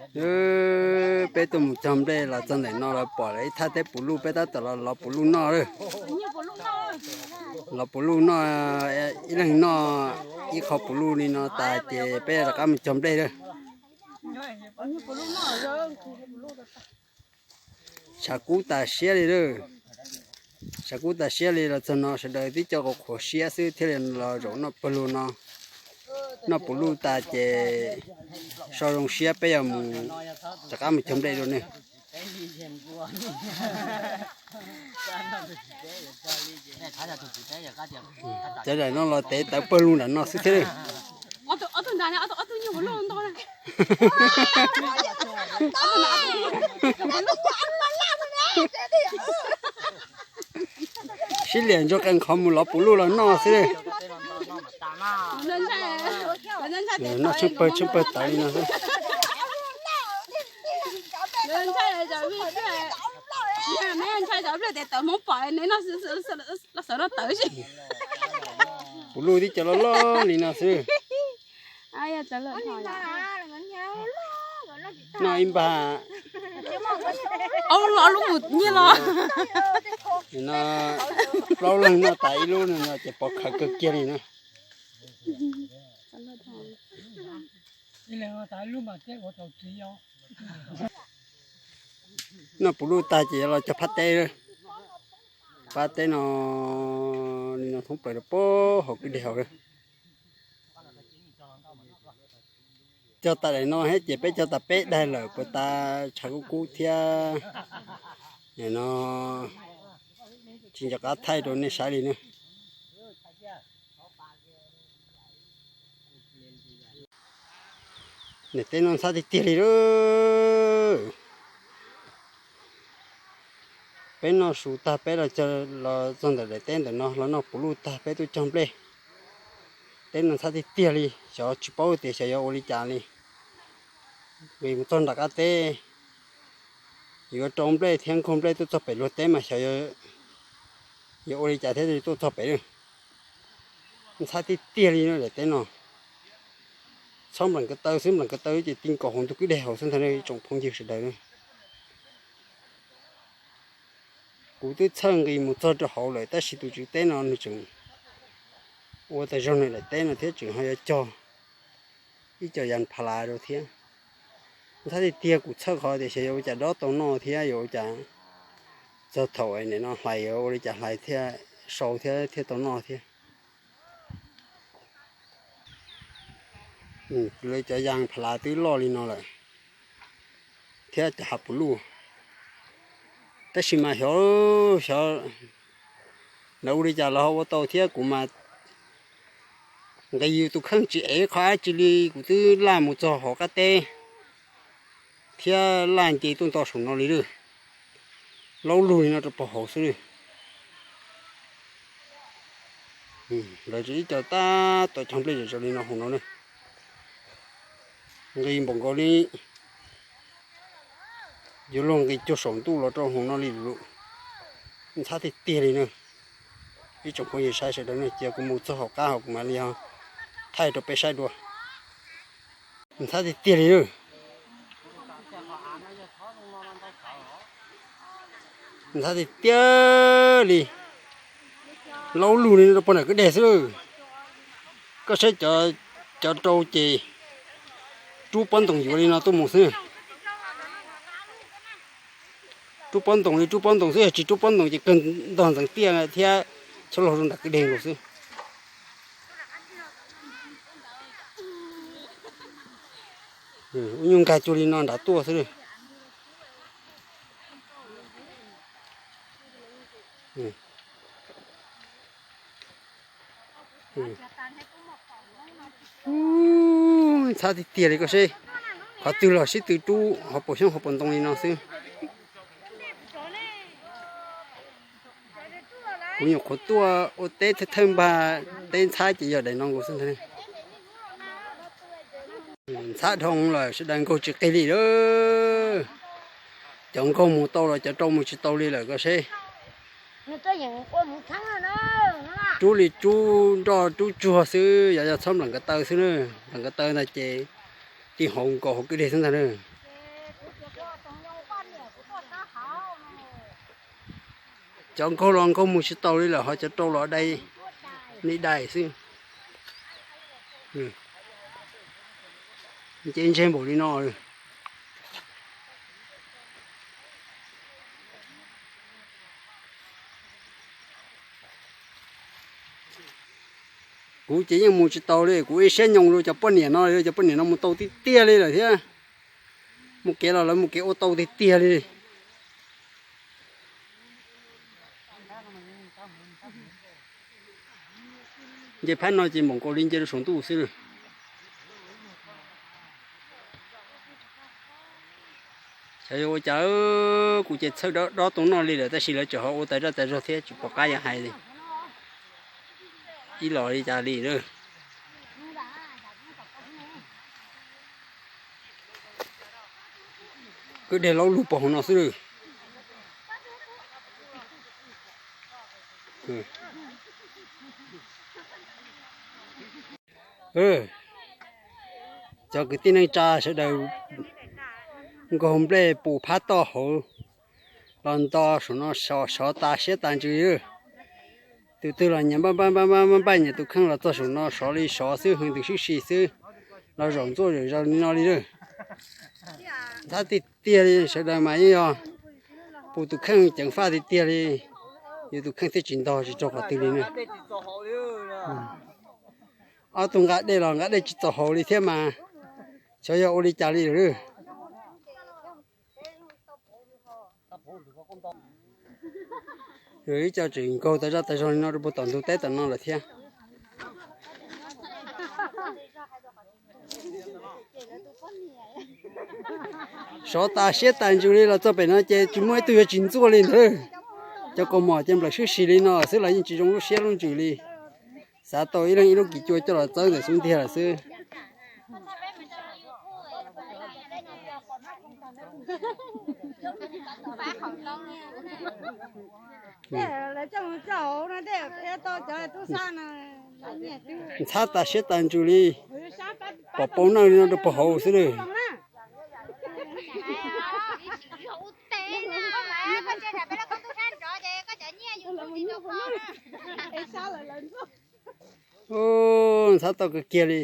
Peb tuaj mus cog nplej los txog ntawm no los pom lawv ib thaj teb puv luj, peb tab tom los los puv luj noj lawm. Los puv luj noj, ib leeg noj ib qho puv luj li no tas ces peb rov qab mus cog nplej lawm. Tshav kub tas siab li lawm. Tshav kub tas siab li los txog no sawv daws twb coj qhuav qhuav siab xwb thiaj li los zaum noj pawg lug no. Noj puv luj tas ces so zoo siab peb yuav mus rov qab mus cog nplej dua ne. Cov daim no los tev tawv pawg lug nram no xwb thiab. Sib liam ntso qee qhov mus lov puv luj los noj xwb. Noj tsheej pawg tsheej pawg tawv li no xwb. Puv luj tib co loj loj li no xwb. Noj ib npag. Lub mus nyiaj los. No plaub leeg noj tas ib lub no ces pov khawv kawg kiag li na. Noj puv luj tag ces yuav los cog phab teb. Phab teb no, no thoob plaws rau pem hauv kwj deg hauv. Cog tas daim no thiab ces peb cog tas peb daim lawm puas tas, tshav kub kub thiab. No tsis nco qab thaij rau nej saib li na. Daim teb no ntxhab tiag tiag li lawm. Peb noj su tag peb los, los txog ntawm daim teb ntawm no los noj puv luj tag peb tuaj cog nplej. Teb no ntxhab tiag tiag li, xyov tsis paub tias xyov yuav ua li cas li. Vim mus txog nram qab teb yuav rau nplej thiab nkaug nplej tuaj txog pem luag teb mas xyov yuav ua li cas thiab tuaj txog pem. Ntxhab tiag tiag li daim teb no. Txhob nplees ko taw xwb, nplees ko taw ces ti nkaus hauv ntug kwj deg hauv xwb ntag tsoom phooj ywg sawv daws. Kuv twb txhawj nqis mus txog rau hauv lawm tab sis tus tswv teb no nws tseem ua tau zoo nws daim teb no thiab tseem ho yuav cog ib co yas pha las rau thiab. Ntxhab tiag tiag kuv txhawj qhov tias xyov yuav ua cas dob tau noj thiab yuav ua cas txog thaum nim no hlais yuav ua li cas hlais thiaj sau thiab thiaj tau noj thiab. Lawv cov yas pha las twb loj li no lawm thiab cov hav puv luj. Tab sis mas xyov, xyov lawv ua li cas los ho ua tau thiab kuv mas nqis yus tus kheej tsis ev qhov dab tsi li kuv twb laj mus txog hauv qab teb thiab laj nce tuaj nto saum no li lawm. Laub lug li no rau pem hauv xwb li. Lawv tseem ib co tab tom cog nplej zom zaws li no hauv no ne. Nqis npaum nkaus li yuav luag nqis cuag saum ntuj los rau hauv no li lawm. Ntxhab tiag tiag li na. Ib tsoom phooj ywg saib sawv daws na, cia kuv mus txog hauv qab hauv kuv mam li thaij rau peb saib dua. Ntxhab tiag tiag li na. Ntxhab tiag tiag li. Laub lug li no rau pem nram kwj deg xwb. Koj saib cov rau ces rub pob ntoos yuav li no tuaj mus xwb. Rub pob ntoos li rub pob ntoos xwb, yog tsis rub pob ntoos ces kawg ntog ntxeev tiaj thiab chob laug rau nram kwj deg nkaus xwb. Ua nyuj nkag cuag li no nrad tuaj xwb. Ntxhab tiag tiag li koj seb, qhov twg los sib tw rub hauv paus xyoob hauv paus ntoo li no xwb. Kuv nyuam qhuav tuaj ua teb thawj thawj npag, teb ntxhab ces yog daim no nkaus xwb ntag. Ntxhab dhau lawm sawv daws, nkaug tsis qig li lawm. Cov nkaug mus tau los cov rau mus tsis tau li lawm koj seb. Rub li rub nroj rub tsuag xwb, yog yog txhob nplees ko taw xwb na. Nplees ko taw ntag ces ti hauv nkaus hauv kwj deg xwb ntag na. Cov nkaug los nkaug mus tsis tau li lawm, ho cov rau los dai li dais xwb. Ces ntseg npaum li no. Kuv ces yeej mus tsis tau li, kuv ib siab nyoos rau cov poj niam no, cov poj niam no mus tau tiag tiag li lawm thiab. Mus kev los lawv mus kev ua tau tiag tiag li. Nce phab no ces npaum nkaus li nce rau saum ntuj xwb. Xyov yuav ua cas, kuv ces txhawj dob dob toov noj li lawm tab sis lawv tseem ho ua tas zaj tas zog thiab tsis pom qab yuav hais li. Ib los li cas li a. Kwj deg laub lug pos hauv no xwb. Cov kwv tij neej tsa sawv daws nkaug nplej pus phab toj hauv los nto saum no sov tas siab tas ntsws. Tus twg los nyias npaj npaj npaj npaj nyias tus kheej los txog saum no sov li sov xwb, hwj ntws sib si xwb, los zaum ntxuaj zaum zaws li no li. Ntxhab tiag tiag li, sawv daws mas yeej yog pus tus kheej ceev faj tiag tiag li. Yus tus kheej thiaj tsis ntog tsis raug qhov twg li ne. Ob tug nqa dej los nqa dej tsis txaus haus li thiab mas, xyov yog ua li cas li lawm. Ib co tseem nkaug tas zaj tas zog li no rau puag tom ntug teb tom no lawm thiab. Sov tas siab tas ntsws li los txog pem no ces tsis muaj ib tug yuav tsis ntxuaj li ntawd. Cov kaus mom ces nplawm sib si li no xwb los yeej tsis zoo lub siab lub ntsws li. Xav tau ib leeg ib lub kis cua coj los txawb ntawm xub ntiag lawm xwb. Ntxhab tas siab tas ntsws li, pom pau nawj li no rau puag hauv xwb na. Ntxhab tau kawg kiag li.